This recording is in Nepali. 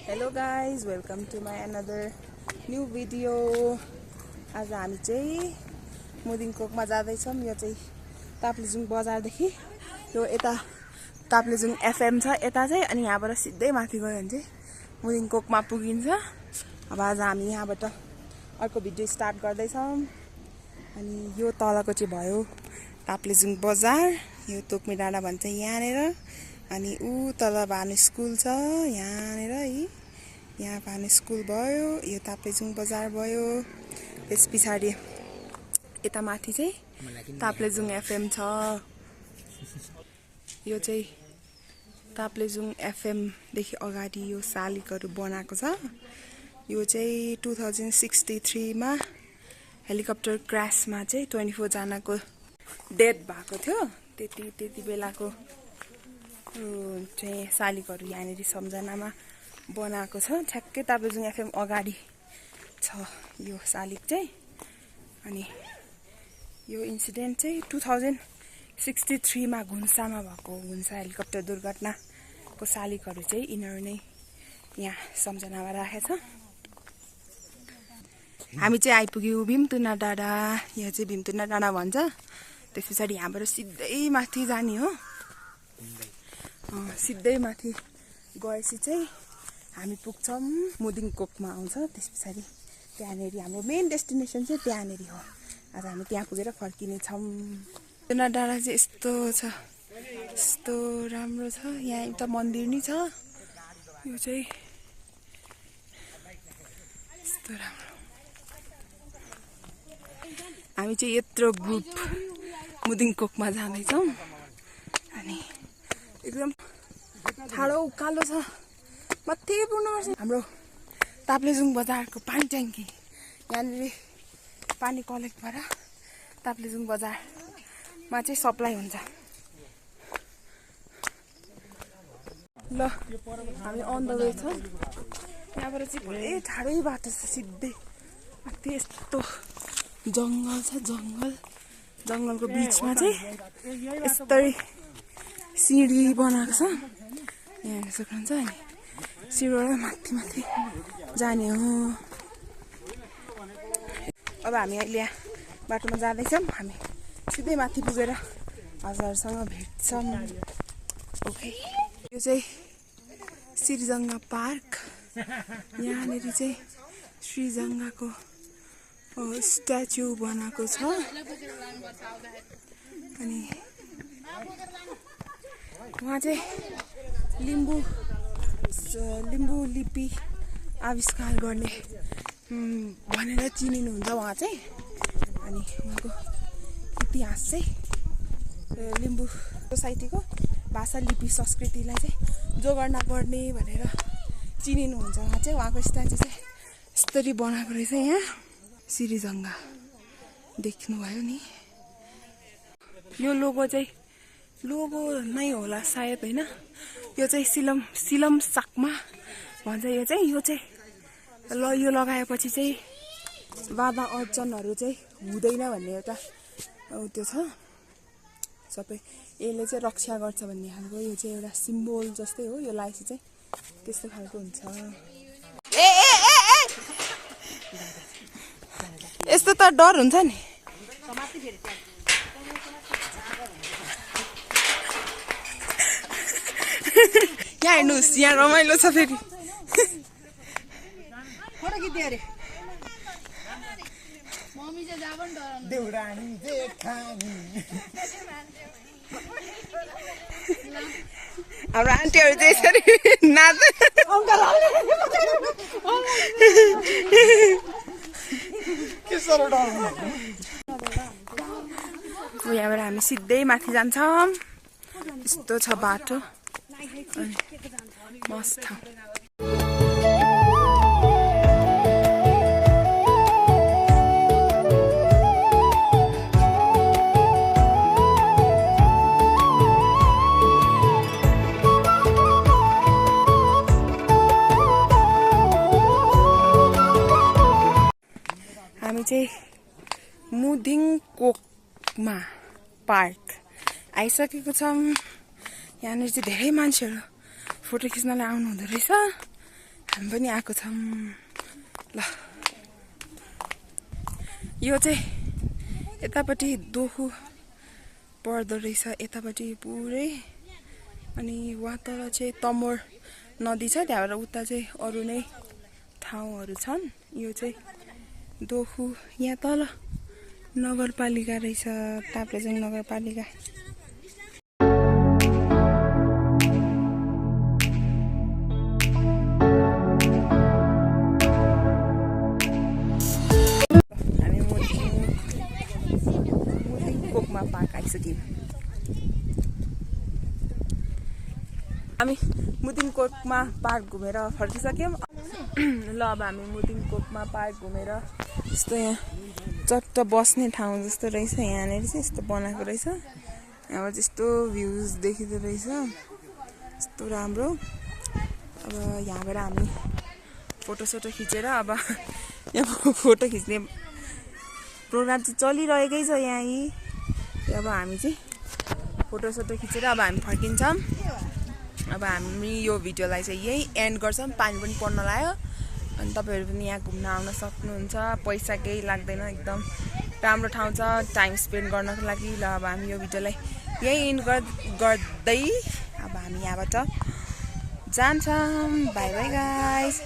Hello guys, welcome to my another new video. आज हामी चाहिँ मुदिङकोकमा जाँदैछौँ। यो चाहिँ ताप्लेजुङ बजारदेखि यो यता ताप्लेजुङ एफएम छ यता चाहिँ, अनि यहाँबाट सिधै माथि गयो भने चाहिँ मुदिङकोकमा पुगिन्छ। अब आज हामी यहाँबाट अर्को भिडियो स्टार्ट गर्दैछौँ। अनि यो तलको चाहिँ भयो ताप्लेजुङ बजार, यो तोक्मी डाँडा भन्छ यहाँनिर। अनि ऊ तल भानु स्कुल छ यहाँनिर है, यहाँ भानु स्कुल भयो, यो ताप्लेजुङ बजार भयो। त्यस पछाडि यता माथि चाहिँ ताप्लेजुङ एफएम छ। यो चाहिँ ताप्लेजुङ एफएमदेखि अगाडि यो शालिगहरू बनाएको छ। यो चाहिँ 2063 मा हेलिकप्टर क्रासमा चाहिँ 24 जनाको डेथ भएको थियो। त्यति बेलाको चाहिँ शालिगहरू यहाँनिर सम्झनामा बनाएको छ। ठ्याक्कै ताप्लेजुङ एफएम अगाडि छ यो शालिग चाहिँ। अनि यो इन्सिडेन्ट चाहिँ 2063 मा घुन्सामा भएको घुन्सा हेलिकप्टर दुर्घटनाको शालिगहरू चाहिँ यिनीहरू नै यहाँ सम्झनामा राखेछ। हामी चाहिँ आइपुग्यौँ भीमतुना डाँडा। यहाँ चाहिँ भीमतुना डाँडा भन्छ। त्यस पछाडि यहाँबाट सिधै माथि जाने हो। सिधै माथि गएपछि चाहिँ हामी पुग्छौँ मुदिङकोकमा आउँछ। त्यस पछाडि त्यहाँनिर हाम्रो मेन डेस्टिनेसन चाहिँ त्यहाँनिर हो। आज हामी त्यहाँ पुगेर फर्किनेछौँ। भीमतुना डाँडा चाहिँ यस्तो छ, यस्तो राम्रो छ। यहाँ एउटा मन्दिर नि छ। यो चाहिँ यस्तो राम्रो। हामी चाहिँ यत्रो ग्रुप मुदिङकोकमा जाँदैछौँ। अनि एकदम ठाडो उकालो छ, माथि पुग्नुपर्छ। हाम्रो ताप्लेजुङ बजारको पानी ट्याङ्की यहाँनिर पानी कलेक्ट भएर ताप्लेजुङ बजारमा चाहिँ सप्लाई हुन्छ। ल हामी अन द वे छ। यहाँबाट चाहिँ पुरै ठाडै बाटो छ सिधै माथि। यस्तो जङ्गल छ, जङ्गलको बिचमा चाहिँ यस्तै सिँढी बनाएको छ। यहाँ हेर्न सक्नुहुन्छ। अनि सिँढीबाट माथि माथि जाने हो। अब हामी अहिले यहाँ बाटोमा जाँदैछौँ। हामी सिधै माथि पुगेर हजुरहरूसँग भेट्छौँ। ओके, यो चाहिँ श्रीजङ्गा पार्क। यहाँनिर चाहिँ श्रीजङ्गाको स्ट्याचु बनाएको छ। अनि उहाँ चाहिँ लिम्बू लिपि आविष्कार गर्ने भनेर चिनिनुहुन्छ उहाँ चाहिँ। अनि उहाँको इतिहास चाहिँ लिम्बू सोसाइटीको भाषा लिपि संस्कृतिलाई चाहिँ जोगाउन पर्ने भनेर चिनिनुहुन्छ उहाँ चाहिँ। उहाँको स्ट्याचु चाहिँ यसरी बनाएको रहेछ। यहाँ श्रीजङ्गा देख्नुभयो नि। यो लोगो नै होला सायद, होइन? यो चाहिँ सिलम साकमा भन्छ। यो चाहिँ यो लगाएपछि चाहिँ बाधा अर्चनहरू चाहिँ हुँदैन भन्ने एउटा त्यो छ। सबै यसले चाहिँ रक्षा गर्छ भन्ने खालको यो चाहिँ एउटा सिम्बोल जस्तै हो। यो लगाएपछि चाहिँ त्यस्तो खालको हुन्छ। यस्तो त डर हुन्छ नि। यहाँ हेर्नुहोस्, यहाँ रमाइलो छ फेरि। हाम्रो आन्टीहरू चाहिँ यसरी नाच्छ। यहाँबाट हामी सिधै माथि जान्छौँ। यस्तो छ बाटो, मस्त ठाउँ। हामी चाहिँ मुदिङकोकमा पार्क आइसकेको छौँ। यहाँनिर चाहिँ धेरै मान्छेहरू फोटो खिच्नलाई आउनु हुँदो रहेछ। हामी पनि आएको छौँ ल यो चाहिँ यतापट्टि दोखु पर्दो रहेछ यतापट्टि पुरै अनि वहाँ तल चाहिँ तमोर नदी छ त्यहाँबाट उता चाहिँ अरू नै ठाउँहरू छन् यो चाहिँ दोखु यहाँ तल नगरपालिका रहेछ ताप्लेजुङ नगरपालिका हामी मुदिङकोकमा पार्क आइसक्यौँ हामी मुदिङकोकमा पार्क घुमेर फर्किसक्यौँ ल अब हामी मुदिङकोकमा पार्क घुमेर यस्तो यहाँ चट्ट बस्ने ठाउँ जस्तो रहेछ यहाँनिर चाहिँ यस्तो बनाएको रहेछ यहाँबाट यस्तो भ्युज देखिँदो रहेछ यस्तो राम्रो अब यहाँबाट हामी फोटोसोटो खिचेर अब यहाँ फोटो खिच्ने प्रोग्राम चाहिँ चलिरहेकै छ यहाँ अब हामी चाहिँ फोटोसोटो खिचेर अब हामी फर्किन्छौँ अब हामी यो भिडियोलाई चाहिँ यही एन्ड गर्छौँ पानी पनि पर्न लाग्यो अनि तपाईँहरू पनि यहाँ घुम्न आउन सक्नुहुन्छ पैसा केही लाग्दैन एकदम राम्रो ठाउँ छ टाइम स्पेन्ड गर्नको लागि ल अब हामी यो भिडियोलाई यही एन्ड गर्दै अब हामी यहाँबाट जान्छौँ बाई बाई गाइस